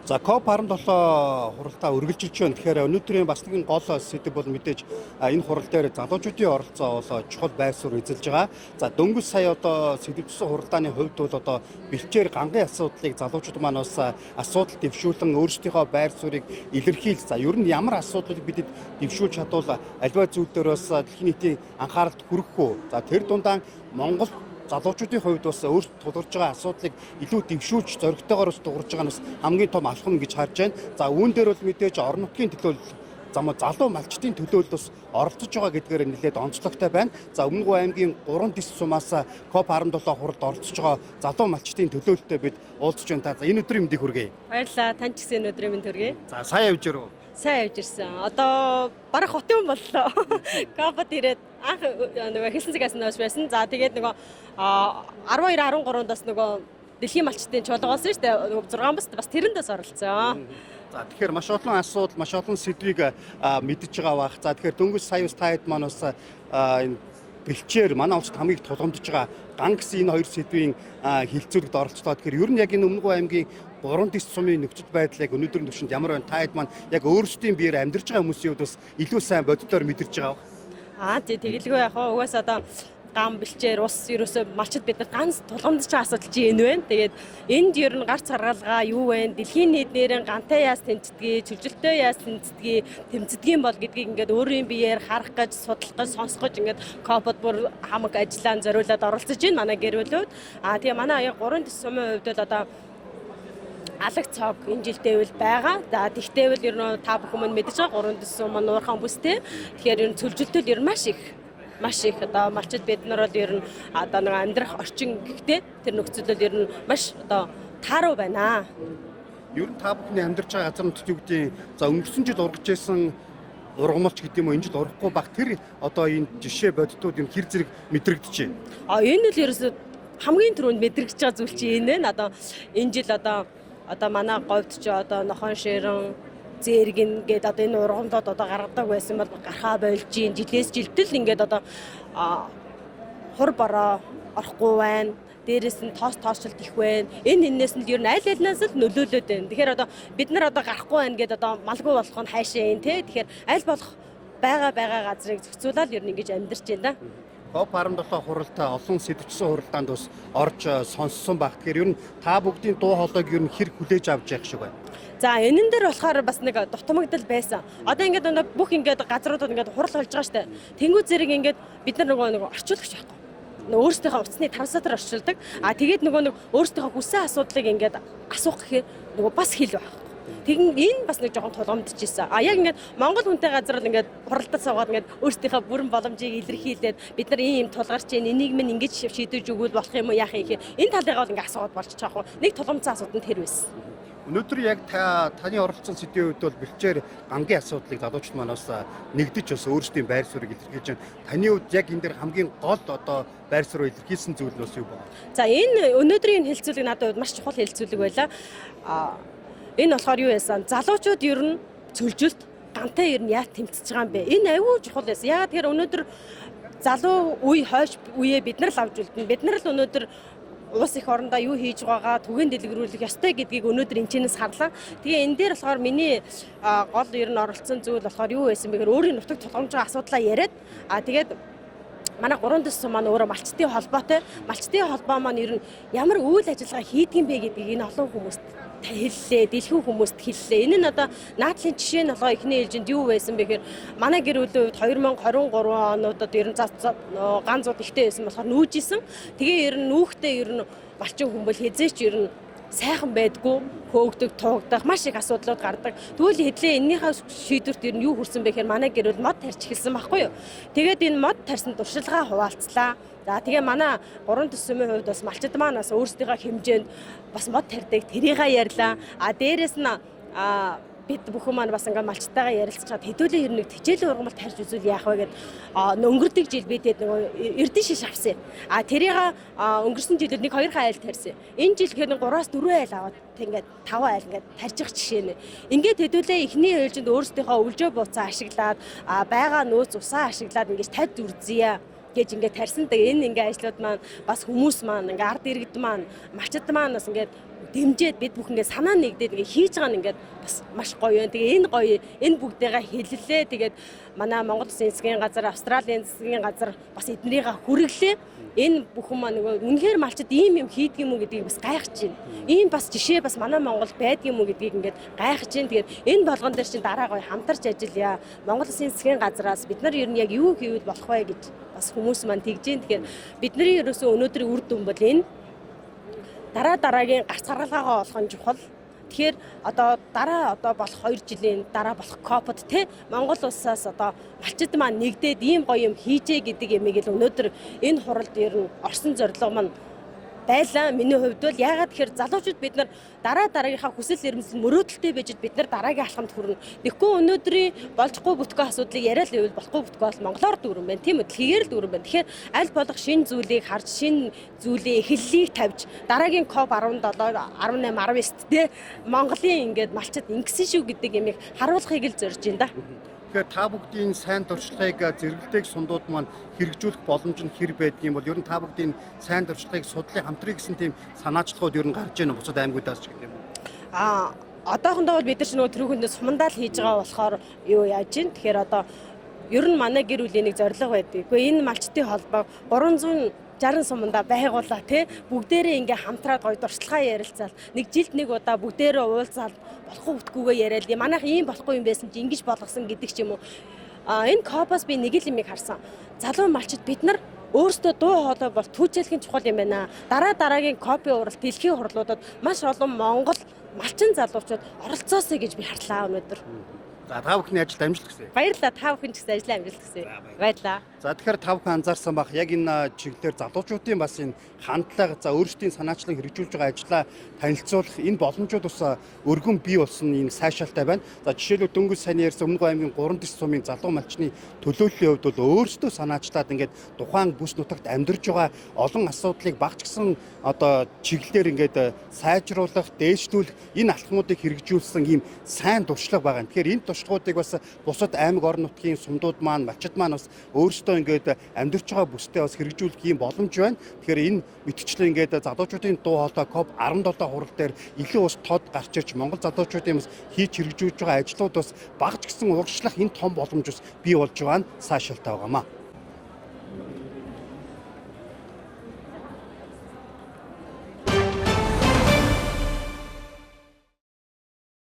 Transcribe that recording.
За COP17 хуралдаа үргэлжилж байна. Тэгэхээр өнөөдрийн бас нэгэн гол сэдэв бол мэдээж энэ хурал дээр залуучуудын оролцоо бол чухал байр суурь эзэлж байгаа. За дөнгөж сая одоо сэдэвчсэн хуралдааны хувьд бол одоо бэлчээр гангийн асуудлыг залуучууд маань бас асуудал дэвшүүлэн өөрсдийнхөө байр суурийг илэрхийлж, за ер нь ямар асуудлыг бидэд дэвшүүлж чадвал аливаа зүйл дээр бас дэлхийн нийтийн анхааралд хүрэх үү. За тэр дундаа Монгол залуучуудын хувьд бас өөрсдөө тулгарч байгаа асуудлыг илүү дэвшүүлж зоригтойгоор бас дуурж байгаа нь бас хамгийн том алхам гэж харж байна. За үүн дээр бол мэдээж орон нутгийн төлөөлөл залуу малчдын төлөөлөл бас оролцож байгаа гэдгээр нэлээд онцлогтой байна. За Өмнөговь аймгийн 3 дэс сумаас COP17 хуралд оролцож байгаа залуу малчдын төлөөлөлтөй бид уулзч байна. Та за энэ өдрийн мэндийг хүргэе. Баярлалаа. Тань ч гэсэн энэ өдрийн мэнд хүргэе. За сайн явж өрөө. Сайн явж ирсэн. Одоо бараг хотын хүн боллоо. Капот ирээд анх нөгөө хэлсэн цагаас нь хойш байсан. За тэгээд нөгөө 12 13-нд бас нөгөө дэлхийн малчдын чуулга болсон шүү дээ. Нөгөө 6 бас бас тэрэнд бас оролцсон. За тэгэхээр маш олон асуудал, маш олон сэдвийг мэдж байгаа бах. За тэгэхээр дөнгөж сая бас та хэд маань бас энэ бэлчээр манай улсад хамгийн их тулгамдж байгаа ган гэсэн энэ хоёр сэдвийн хилцүүлэгт оролцлоо. Тэгэхээр ер нь яг энэ Өмнөговь аймгийн 3 дэс сумын нөхцөл байдал яг өнөөдрийн түвшинд ямар байна? Та хэд маань яг өөрсдийн биеэр амьдарч байгаа хүмүүсийн хувьд бас илүү сайн боддоор мэдэрч байгаа бах. Аа тий, тэгэлгүй яг хаа угаасаа одоо гам бэлчээр ус ерөөсөө малчид бид нар ганц тулгамдж байгаа асуудал чи энэ байна. Тэгээд энд ер нь гарц харгалгаа юу вэ? Дэлхийн нийт нэрэн гантай яас тэмцдгийг, чөлжилттэй яас тэмцдгийг, тэмцдгийн бол гэдгийг ингээд өөрийн биеэр харах гэж, судлах гэж, сонсох гэж ингээд копод бүр хамаг ажиллаан зориулаад оролцож байна манай гэр бүлүүд. Аа тэгээ манай яг 3 дэс сумын хувьд бол одоо алаг цог энэ жилдээ байгаа. За тэгтээвэл ер нь та бүхэн мань мэдэж байгаа 3 дэс сум маань уурхаан бүстэй. Тэгэхээр ер нь цөлжилтөл ер нь маш их маш их одоо малчид бид нар бол ер нь одоо нэг амьдрах орчин гэхдээ тэр нөхцөл ер нь маш одоо тааруу байна. Ер нь та бүхний амьдарч байгаа газар нутгийн юу гэдгийг за өнгөрсөн жил ургаж байсан ургамалч гэдэг юм уу энэ жил ургахгүй баг тэр одоо энэ жишээ боддууд юм хэр зэрэг мэдрэгдэж байна. А энэ л ерөөсөө хамгийн түрүүнд мэдрэгдэж байгаа зүйл чинь энэ байна. Одоо энэ жил одоо манай говьд ч одоо нохон ширэн зээргэн гээд одоо энэ ургамлууд одоо гаргадаг байсан бол гархаа болж гин жилээс жилдэл ингээд одоо хур бороо орохгүй байна. Дээрээс нь тоос тоосчлт их байна. Энэ энээс нь ер нь аль альнаас л нөлөөлөд байна. Тэгэхээр одоо бид нар одоо гарахгүй байна гэдээ одоо малгүй болох нь хайшаа юм те. Тэгэхээр аль болох байгаа газрыг зохицуулаад ер нь ингэж амьдарч байна да. COP17 хуралдаа олон сэдвчсэн хуралдаанд бас орж сонссон баг. Тэгэхээр ер нь та бүгдийн дуу хоолойг ер нь хэр хүлээж авч явах шиг байна. За энэн дээр болохоор бас нэг дутмагдал байсан. Одоо ингээд өнөө бүх ингээд газруудад ингээд хурал болж байгаа штэ. Тэнгүү зэрэг ингээд бид нар нөгөө нэг орчуулагч байхгүй. Нөгөө өөрсдийнхөө утасны тарсаатар орчуулдаг. А тэгээд нөгөө нэг өөрсдийнхөө хүссэн асуудлыг ингээд асуух гэхээр нөгөө бас хэл байхгүй. Тэгин энэ бас нэг жоохон тулгамдчихсэн. А яг ингээд Монгол хүнтэй газар л ингээд хуралдаж суугаад ингээд өөрсдийнхөө бүрэн боломжийг илэрхийлээд бид нар ийм юм тулгарч байна. Энийг минь ингэж шийдэж өгвөл болох юм уу яах юм гэхээр энэ талыгаа бол ингээд асуугаад болчих жоох. Нэг тулгамдсан асуудал нь тэр байсан. Өнөөдөр яг таны оролцсон сэдвийн хувьд бол бэлчээр гангийн асуудлыг залуучууд маань бас нэгдэж бас өөрсдийн байр суурийг илэрхийлж байна. Таны хувьд яг энэ дээр хамгийн гол одоо байр сууриа илэрхийлсэн зүйл нь бас юу байна? За энэ өнөөдрийн энэ хэлцүүлэг надад хувьд маш чухал хэлцүүлэг байлаа. Энэ болохоор юу байсан? Залуучууд ер нь цөлжилт гантай ер нь яаж тэмцэж байгаа юм бэ? Энэ аюул чухал байсан. Яагаад тэгэхээр өнөөдөр залуу үе хойш үеэ бид нар л авч үлдэнэ. Бид нар л өнөөдөр улс их орондоо юу хийж байгаагаа түгээн дэлгэрүүлэх ёстой гэдгийг өнөөдөр энэ чэнэс харлаа. Тэгээ энэ дээр болохоор миний гол ер нь оролцсон зүйл болохоор юу байсан бэ гэхээр өөрийн нутаг тулгамж байгаа асуудлаа яриад тэгээд манай 3 дэс сум маань өөрөө малчдын холбоотой. Малчдын холбоо маань ер нь ямар үйл ажиллагаа хийдэг юм бэ гэдгийг энэ олон хүмүүст хэллээ, дэлхийн хүмүүст хэллээ. Энэ нь одоо наадлын жишээ нь болохоор эхний ээлжинд юу байсан бэ гэхээр манай гэр бүлийн хувьд 2023 онуудад ер нь ганц зууд ихтэй байсан болохоор нүүж исэн. Тэгээ ер нь нүүхтэй ер нь малчин хүмүүл хизээч ер нь сайхан байдгүй, хөөгдөг, туугдах маш их асуудлууд гардаг. Тэгвэл хэдлээ энэнийхээ шийдвэрт ер нь юу хүрсэн бэ гэхээр манай гэр бүл мод тарьж эхэлсэн байхгүй юу? Тэгээд энэ мод тарьсан туршилгаа хуваалцлаа. За тэгээ манай 3 төсвийн хувьд бас малчид маань бас өөрсдийнхөө хэмжээнд бас мод тарьдаг тэрийгээ ярьлаа. А дээрэс нь бид бүхэн маань бас ингээ малчтайгаа ярилцж чад хэдүүлээ ер нь хичээлийн ургамал тарьж үзвэл яах вэ гэд өнгөрдөг жил бид хэд нөгөө эрдэн шиш авсан. А тэрийг өнгөрсөн жилээр 1-2 айл тарьсан. Энэ жил гэхээр 3-4 айл аваад ингээд 5 айл ингээд тарьж явах жишээ нэ. Ингээд хэдүүлээ эхний ээлжинд өөрсдийнхөө өвлжөө буцаа ашиглаад байгаа нөөц усаа ашиглаад ингээд тарьж үрзье. гэж ингээд тарьсан. Тэгээ энэ ингээ ажлууд маань бас хүмүүс маань ингээ ард иргэд маань малчид маань бас ингээд дэмжиж бид бүхэн ингээ санаа нэгдээд ингээ хийж байгаа нь ингээд бас маш гоё байна. Тэгээ энэ гоё энэ бүгдээгээ хэллээ. Тэгээд манай Монгол Улсын засгийн газар, Австралийн засгийн газар бас эднийгээ хүргэлээ. Энэ бүхэн маань нөгөө үнэхээр малчид ийм юм хийдэг юм уу гэдгийг бас гайхаж байна. Ийм бас жишээ бас манай Монгол байдаг юм уу гэдгийг ингээд гайхаж байна. Тэгээд энэ болгон дээр чинь дараа гоё хамтарч ажиллая. Монгол Улсын засгийн газраас бид нар ер нь яг юу хийвэл болох вэ гэж бас хүмүүс маань тэгж байна. Тэгэхээр бидний ерөөсөө өнөөдрийн үр дүн бол энэ дараа дараагийн гарц гаргалгаагаа олох нь чухал. Тэгэхээр одоо дараа одоо болох 2 жилийн дараа болох COP-д те Монгол улсаас одоо малчид маань нэгдээд ийм гоё юм хийжээ гэдэг ямиг л өнөөдөр энэ хуралд ер нь орсон зорилго маань байлаа. Миний хувьд бол яагаад тэгэхээр залуучууд бид нар дараа дараагийнхаа хүсэл эрмэлзэл мөрөөдөлтэй байж бид нар дараагийн алхамд хүрнэ. Тэгэхгүй өнөөдрийн болжгүй бүтгөө асуудлыг яриа л байвал болохгүй бүтгөө бол монголоор дүүрэн байна. Тийм үү? Дэлхийгээр л дүүрэн байна. Тэгэхээр аль болох шинэ зүйлийг харж, шинэ зүйлийн эхлэлийг тавьж дараагийн COP 17, 18, 19-т те Монголын ингээд малчид ингэсэн шүү гэдэг ямиг харуулахыг л зорж байна да. Тэгэхээр та бүгдийн сайн туршлагыг зэрэгэлдээг сундууд маань хэрэгжүүлэх боломж нь хэр байдгийг бол ер нь та бүгдийн сайн туршлагыг судлах хамтрыг гэсэн тийм санаачлагууд ер нь гарч ийн бусад аймагудаас ч гэдэг юм уу? А одоохондоо бол бид нар ч нөгөө түрүүхэндээ сумандаа л хийж байгаа болохоор юу яаж ийн. Тэгэхээр одоо ер нь манай гэр бүлийн нэг зорилго байдаг. Үгүй энэ малчдын холбоо 360 сумандаа байгуулаа тий бүгдээрээ ингээ хамтраад гоё туршлагаа ярилцаал нэг жилд нэг удаа бүгдээрээ уулзаал болохгүй бүтгүүгээ яриад манайх ийм болохгүй юм байсан чи ингэж болгосон гэдэг ч юм уу. А энэ COP-оос би нэг л юмыг харсан. Залуу малчид бид нар өөрсдөө дуу хоолой бол түүжээлэх нь чухал юм байна. Дараа дараагийн COP-ийн хурал, дэлхийн хурлуудад маш олон Монгол малчин залуучууд оролцоосэй гэж би харлаа өнөөдөр. За та бүхний ажилд амжилт хүсье. Баярлалаа. Та бүхэн ч гэсэн ажлын амжилт хүсье. Баярлалаа. За тэгэхээр та бүхэн анзаарсан бах яг энэ чиглэлээр залуучуудын бас энэ хандлага за өөрсдийн санаачлан хэрэгжүүлж байгаа ажлаа танилцуулах энэ боломжууд бас өргөн бий болсон энэ сайшаалтай байна. За жишээлбэл дөнгөж сайн ярьсан Өмнө Говь аймгийн 3 дэс сумын залуу малчны төлөөллийн хувьд бол өөрсдөө санаачлаад ингээд тухайн бүс нутагт амьдарч байгаа олон асуудлыг багч гисэн одоо чиглэлээр ингээд сайжруулах, дээшлүүлэх энэ алхмуудыг хэрэгжүүлсэн ийм сайн туршлага байгаа. Тэгэхээр энэ туршлагуудыг бас бусад аймаг орон нутгийн сумдууд маань, малчид маань бас өөрсдөө ингээд амьдарч байгаа бүсдээ бас хэрэгжүүлэх ийм боломж байна. Тэгэхээр энэ мэтчлэн ингээд залуучуудын дуу хоолой COP 17 хурал дээр илүү ус тод гарч ирж Монгол залуучуудын бас хийж хэрэгжүүлж байгаа ажлууд бас багч гэсэн урагшлах энэ том боломж бас бий болж байгаа нь сайшаалтай байгаамаа.